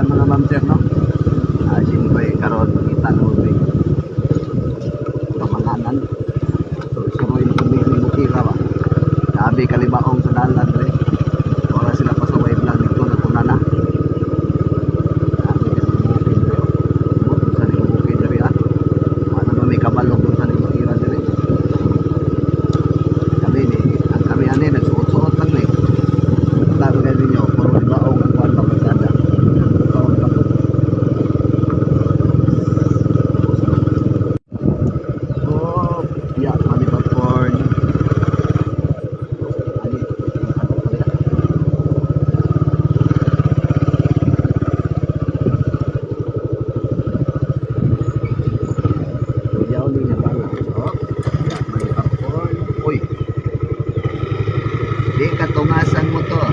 dalan, mga ma'am sir, no? Ah, siyempre, karon kita no may pamanganan. So, suroy na kami ni Mukira ba? Sabi kalibaong sa dalan dre. Wala sila pasaway vlog dito na kunana. Sabi kasi bukid dre. Oh. Sa ni bukid dre ah. Wala ba may kabalog kung sa ni Mukira dre. Kami ni, ang kami ani nagsuot-suot lang ni. Sabi kayo ninyo, puro libaong ang kuwan pagkasada. Kaon pa to. Oh, yeah, mani popcorn. Ani. Yaw ni nga bala. Oh, yeah, mani popcorn. Uy. Di katungasan motor.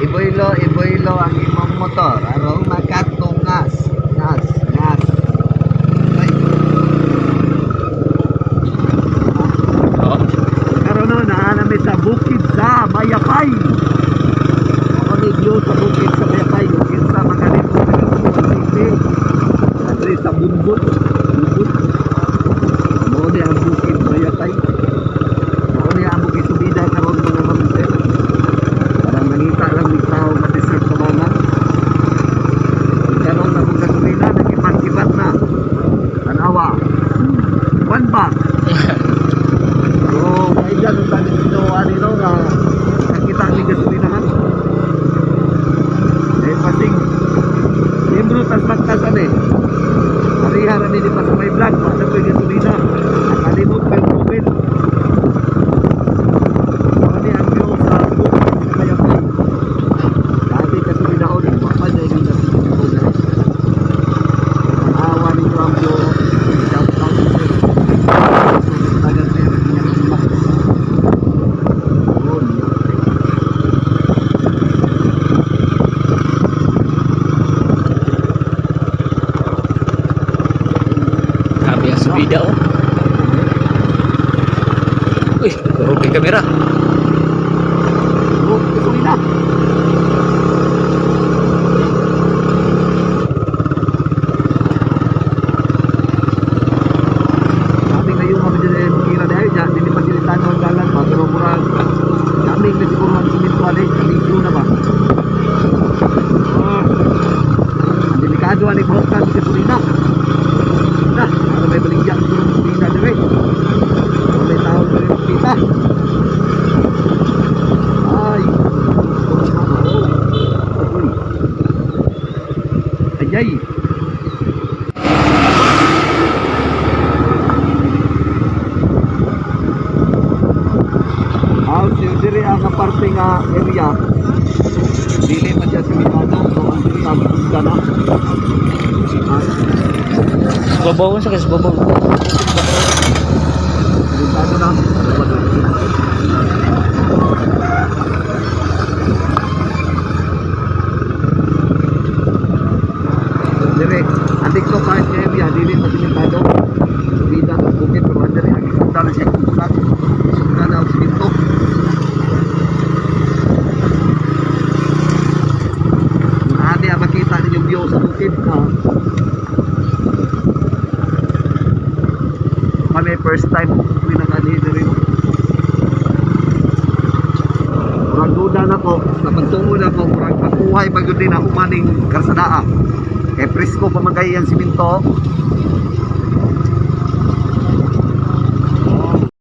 Iboylo, iboylo ang imong motor aron makatungas. Ngas, ngas. Ay. Oo. Karon no, naa nami sa bukid sa Mayapay. Ako ni view sa bukid sa Mayapay, bukid sa Magalito, City. Adre sa bundok, bundok. Mao ni ang bukid Mayapay. Mao ni ang bukid subida karon, mga mamsel. Para mangita lang mig tao nga deserve sa mga. Karon na kung gasolina, nagipat-kipat na. Tanawa. One back. So, kailan ang sabi nito, ano nga, nakita ni gasolina ha? Eh, pasing, limbro tas magtasan eh. Ariha rami ni pa sa may vlog, wala ko yung gasolina. Nakalimot pa yung tubig. Ano ang view sa bukid sa Mayapay. Dati gasolina ko, di pa na yung gasolina ko na. Awa ninyo ang view. Shout out sir. Tagal sir, ingat. Yun. Grabe ang subida oh. Uy, durog yung kamera. Oh, gasolina. Kami ngayon kami din ay makira dahil dyan, hindi pasilitado ang dalan ba, pero murag kami na siguro ang simento ani, kalisyo na ba? Ah, ang delikado ani buhok sa gasolina. Na, para may baligya siguro ang gasolina dire. Wala tao dire makita. Ay. Uy. Ayay. Ah, si diri ang parte nga area. Dili pa siya simentado, so ang diri ang gunda na. Ah, Babaw sa kasi babaw. simentado na. Dire, ang dito pa sa area, dili pa simentado. Subida, bukid, pero ang diri ang gunda na siya kukulat. Sugda na ang simento. Ani ang makita ninyo view sa bukid. Ha? Kami first time kami nakani diri. Murag duda na ko, sa pagtungo na ko, murag pagkuhay pag yun din na umaning karsadaa. Kay presko pa man kay ang simento.